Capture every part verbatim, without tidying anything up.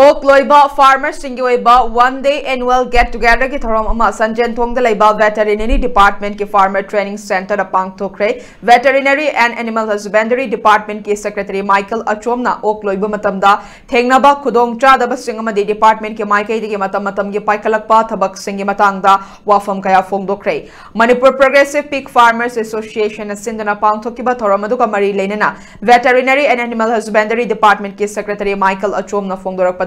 ꯑꯣꯛ ꯂꯣꯏꯕ ꯐꯥꯔꯃꯔꯁꯤꯡꯒꯤ ꯑꯣꯏꯕ one day annual get ꯇꯨꯒꯦꯗꯔꯒꯤ ꯊꯧꯔꯝ ꯑꯃ ꯁꯟꯖꯦꯟꯊꯣꯡꯗ ꯂꯩꯕ ꯚꯦꯇꯔꯤꯅꯔꯤ ꯗꯤꯄꯥꯔꯠꯃꯦꯟꯠꯀꯤ ꯐꯥꯔꯃꯔ ꯇ꯭ꯔꯦꯅꯤꯡ ꯁꯦꯟꯇꯔꯗ ꯄꯥꯡꯊꯣꯛꯈ꯭ꯔꯦ꯫ ꯚꯦꯇꯔꯤꯅꯔꯤ ꯑꯦꯟ ꯑꯦꯅꯤꯃꯦꯜ ꯍꯁꯕꯦꯟꯗꯔꯤ ꯗꯤꯄꯥꯔꯠꯃꯦꯟꯠꯀꯤ ꯁꯦꯀ꯭ꯔꯦꯇꯔꯤ ꯃꯥꯏꯀꯦꯜ ꯑꯆꯣꯝꯅ ꯑꯣꯛ ꯂꯣꯏꯕ ꯃꯇꯝꯗ ꯊꯦꯡꯅꯕ ꯈꯨꯗꯣꯡꯆꯥꯗꯕꯁꯤꯡ ꯑꯃꯗꯤ ꯗꯤꯄꯥꯔꯠꯃꯦꯟꯠꯀꯤ ꯃꯥꯏꯀꯩꯗꯒꯤ ꯃꯇꯝ ꯃꯇꯝꯒꯤ ꯄꯥꯏꯈꯠꯂꯛꯄ ꯊꯕꯛꯁꯤꯡꯒꯤ ꯃꯇꯥꯡꯗ ꯋꯥꯐꯝ ꯀꯌꯥ ꯐꯣꯡꯗꯣꯛꯈ꯭ꯔꯦ꯫ ꯃꯅꯤꯄꯨꯔ ꯄ꯭ꯔꯣꯒ꯭ꯔꯦꯁꯤꯚ ꯄꯤꯒ ꯐꯥꯔꯃꯔꯁ ꯑꯦꯁꯣꯁꯤꯌꯦꯁꯟꯅ ꯁꯤꯟꯗꯨꯅ ꯄꯥꯡꯊꯣꯛꯈꯤꯕ ꯊꯧꯔꯝ ꯑꯗꯨꯒ ꯃꯔꯤ ꯂꯩꯅꯅ ꯚꯦꯇꯔꯤꯅꯔꯤ ꯑꯦꯟ ꯑꯦꯅꯤꯃꯦꯜ ꯍꯁꯕꯦꯟꯗꯔꯤ ꯗꯤꯄꯥꯔꯠꯃꯦꯟꯠꯀꯤ ꯁꯦꯀ꯭ꯔꯦꯇꯔꯤ ꯃꯥꯏꯀꯦꯜ ꯑꯆꯣꯝꯅ ꯐꯣꯡꯗꯣꯔꯛꯄꯗ,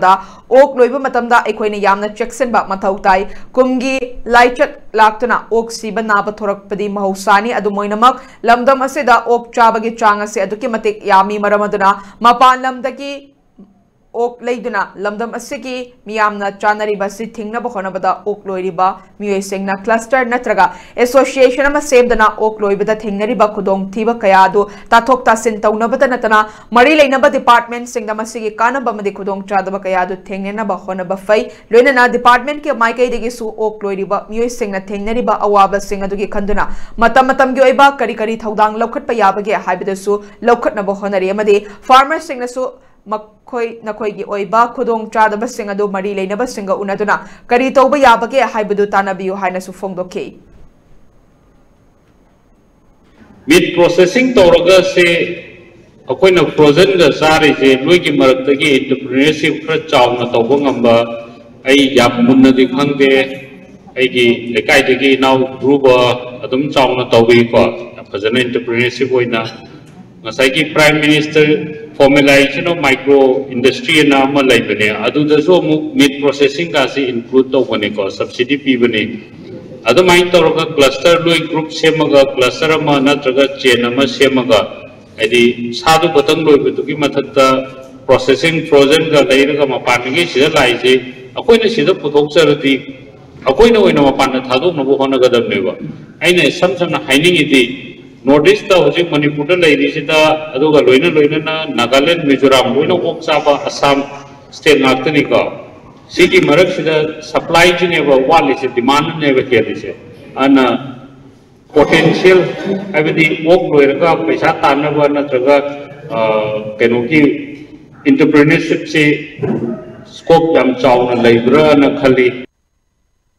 ꯑꯣꯛ ꯂꯣꯏꯕ ꯃꯇꯝꯗ ꯑꯩꯈꯣꯏꯅ ꯌꯥꯝꯅ ꯆꯦꯛꯁꯤꯟꯕ ꯃꯊꯧ ꯇꯥꯏ꯫ ꯀꯨꯝꯒꯤ ꯂꯥꯏꯆꯠ ꯂꯥꯛꯇꯨꯅ ꯑꯣꯛ ꯁꯤꯕ ꯅꯥꯕ ꯊꯣꯔꯛꯄꯗꯤ ꯃꯍꯧꯁꯥꯅꯤ꯫ ꯑꯗꯨꯝ ꯑꯣꯏꯅꯃꯛ, ꯂꯝꯗꯝ ꯑꯁꯤꯗ ꯑꯣꯛ ꯆꯥꯕꯒꯤ ꯆꯥꯡ ꯑꯁꯤ ꯑꯗꯨꯛꯀꯤ ꯃꯇꯤꯛ ꯌꯥꯝꯃꯤ꯫ ꯃꯔꯝ ꯑꯗꯨꯅ ꯃꯄꯥꯟ ꯂꯝꯗꯒꯤ ꯑꯣꯛ ꯂꯩꯗꯨꯅ ꯂꯝꯗꯝ ꯑꯁꯤꯒꯤ ꯃꯤꯌꯥꯝꯅ ꯆꯥꯅꯔꯤꯕ ꯑꯁꯤ ꯊꯤꯡꯅꯕ ꯍꯣꯠꯅꯕꯗ ꯑꯣꯛ ꯂꯣꯏꯔꯤꯕ ꯃꯤꯑꯣꯏꯁꯤꯡꯅ ꯀ꯭ꯂꯁꯇꯔ ꯅꯠꯇ꯭ꯔꯒ ꯑꯦꯁꯣꯁꯤꯌꯦꯁꯟ ꯑꯃ ꯁꯦꯝꯗꯨꯅ ꯑꯣꯛ ꯂꯣꯏꯕꯗ ꯊꯦꯡꯅꯔꯤꯕ ꯈꯨꯗꯣꯡꯊꯤꯕ ꯀꯌꯥ ꯑꯗꯨ ꯇꯥꯊꯣꯛ ꯇꯥꯁꯤꯟ ꯇꯧꯅꯕꯇ ꯅꯠꯇꯅ, ꯃꯔꯤ ꯂꯩꯅꯕ ꯗꯤꯄꯥꯔꯠꯃꯦꯟꯠꯁꯤꯡꯗ ꯃꯁꯤꯒꯤ ꯀꯥꯟꯅꯕ ꯑꯃꯗꯤ ꯈꯨꯗꯣꯡꯆꯥꯗꯕ ꯀꯌꯥ ꯑꯗꯨ ꯊꯦꯡꯅꯅꯕ ꯍꯣꯠꯅꯕ ꯐꯩ꯫ ꯂꯣꯏꯅꯅ ꯗꯤꯄꯥꯔꯠꯃꯦꯟꯠꯀꯤ ꯃꯥꯏꯀꯩꯗꯒꯤꯁꯨ ꯑꯣꯛ ꯂꯣꯏꯔꯤꯕ ꯃꯤꯑꯣꯏꯁꯤꯡꯅ ꯊꯦꯡꯅꯔꯤꯕ ꯑꯋꯥꯕꯁꯤꯡ ꯑꯗꯨꯒꯤ ꯈꯟꯗꯨꯅ ꯃꯇꯝ ꯃꯇꯝꯒꯤ ꯑꯣꯏꯕ ꯀꯔꯤ ꯀꯔꯤ ꯊꯧꯗꯥꯡ ꯂꯧꯈꯠꯄ ꯌꯥꯕꯒꯦ ꯍꯥꯏꯕꯗꯨꯁꯨ ꯂꯧꯈꯠꯅꯕ ꯍꯣꯠꯅꯔꯤ ꯑꯃꯗꯤ ꯐꯥꯔꯃꯔꯁꯤꯡꯅꯁꯨ ꯃꯈꯣꯏ ꯅꯈꯣꯏꯒꯤ ꯑꯣꯏꯕ ꯈꯨꯗꯣꯡꯆꯥꯗꯕꯁꯤꯡ ꯑꯗꯨ ꯃꯔꯤ ꯂꯩꯅꯕꯁꯤꯡꯒ ꯎꯅꯗꯨꯅ ꯀꯔꯤ ꯇꯧꯕ ꯌꯥꯕꯒꯦ ꯍꯥꯏꯕꯗꯨ ꯇꯥꯟꯅꯕꯤꯌꯨ ꯍꯥꯏꯅꯁꯨ ꯐꯣꯡꯗꯣꯛꯈꯤ꯫ ꯃꯤꯠ ꯄ꯭ꯔꯣꯁꯦꯁꯤꯡ ꯇꯧꯔꯒ ꯁꯦ ꯑꯩꯈꯣꯏꯅ ꯐ꯭ꯔꯣꯖꯟꯒ ꯆꯥꯔꯤꯁꯦ, ꯅꯣꯏꯒꯤ ꯃꯔꯛꯇꯒꯤ ꯑꯦꯟꯇꯔꯄ꯭ꯔꯤꯅꯔꯁꯤꯞ ꯈꯔ ꯆꯥꯎꯅ ꯇꯧꯕ ꯉꯝꯕ ꯑꯩ ꯌꯥꯝ ꯃꯨꯟꯅꯗꯤ ꯈꯪꯗꯦ꯫ ꯑꯩꯒꯤ ꯂꯩꯀꯥꯏꯗꯒꯤ ꯏꯅꯥꯎ ꯒ꯭ꯔꯨꯞ ꯑꯗꯨꯝ ꯆꯥꯎꯅ ꯇꯧꯏꯀꯣ, ꯌꯥꯝ ꯐꯖꯅ ꯑꯦꯟꯇꯔꯄ꯭ꯔꯤꯅꯔꯁꯤꯞ ꯑꯣꯏꯅ꯫ ꯉꯁꯥꯏꯒꯤ Prime Minister Formalization of Micro Industry ꯑꯅ ꯑꯃ ꯂꯩꯕꯅꯦ, ꯑꯗꯨꯗꯁꯨ ꯑꯃꯨꯛ ꯃꯤꯠ ꯄ꯭ꯔꯣꯁꯦꯁꯤꯡꯒꯁꯤ ꯏꯟꯀ꯭ꯂꯨꯗ ꯇꯧꯕꯅꯦꯀꯣ, ꯁꯕꯁꯤꯗꯤ ꯄꯤꯕꯅꯦ꯫ ꯑꯗꯨꯃꯥꯏꯅ ꯇꯧꯔꯒ ꯀ꯭ꯂꯁꯇꯔ ꯂꯣꯏ ꯒ꯭ꯔꯨꯞ ꯁꯦꯝꯃꯒ ꯀ꯭ꯂꯁꯇꯔ ꯑꯃ ꯅꯠꯇ꯭ꯔꯒ ꯆꯦꯟ ꯑꯃ ꯁꯦꯝꯃꯒ, ꯍꯥꯏꯗꯤ ꯁꯥꯗꯨ ꯈꯛꯇꯪ ꯂꯣꯏꯕꯗꯨꯒꯤ ꯃꯊꯛꯇ ꯄ꯭ꯔꯣꯁꯦꯁꯤꯡ ꯐ꯭ꯔꯣꯖꯟꯒ ꯂꯩꯔꯒ ꯃꯄꯥꯟꯗꯒꯤ ꯁꯤꯗ ꯂꯥꯛꯏꯁꯦ ꯑꯩꯈꯣꯏꯅ ꯁꯤꯗ ꯄꯨꯊꯣꯛꯆꯔꯗꯤ ꯑꯩꯈꯣꯏꯅ ꯑꯣꯏꯅ ꯃꯄꯥꯟꯗ ꯊꯥꯗꯣꯛꯅꯕ ꯍꯣꯠꯅꯒꯗꯕꯅꯦꯕ꯫ ꯑꯩꯅ ꯏꯁꯝ ꯁꯝꯅ ꯍꯥꯏꯅꯤꯡꯉꯤꯗꯤ, ꯅꯣꯔꯠ ꯏꯁꯇ ꯍꯧꯖꯤꯛ ꯃꯅꯤꯄꯨꯔꯗ ꯂꯩꯔꯤꯁꯤꯗ, ꯑꯗꯨꯒ ꯂꯣꯏꯅ ꯂꯣꯏꯅꯅ ꯅꯥꯒꯥꯂꯦꯟ, ꯃꯤꯖꯣꯔꯥꯝ ꯂꯣꯏꯅ ꯑꯣꯛ ꯆꯥꯕ ꯑꯁꯥꯝ ꯁ꯭ꯇꯦꯠ ꯉꯥꯛꯇꯅꯤꯀꯣ꯫ ꯁꯤꯒꯤ ꯃꯔꯛꯁꯤꯗ ꯁꯄ꯭ꯂꯥꯏꯁꯤꯅꯦꯕ ꯋꯥꯠꯂꯤꯁꯦ, ꯗꯤꯃꯥꯟꯅꯦꯕ ꯍꯦꯜꯂꯤꯁꯦ꯫ ꯑꯗꯨꯅ ꯄꯣꯇꯦꯟꯁꯤꯌꯦꯜ, ꯍꯥꯏꯕꯗꯤ ꯑꯣꯛ ꯂꯣꯏꯔꯒ ꯄꯩꯁꯥ ꯇꯥꯟꯅꯕ ꯅꯠꯇ꯭ꯔꯒ ꯀꯩꯅꯣꯒꯤ ꯑꯦꯟꯇꯔꯄ꯭ꯔꯤꯅꯔꯁꯤꯞꯁꯤ ꯁ꯭ꯀꯣꯞ ꯌꯥꯝ ꯆꯥꯎꯅ ꯂꯩꯕ꯭ꯔꯥꯅ ꯈꯜꯂꯤ꯫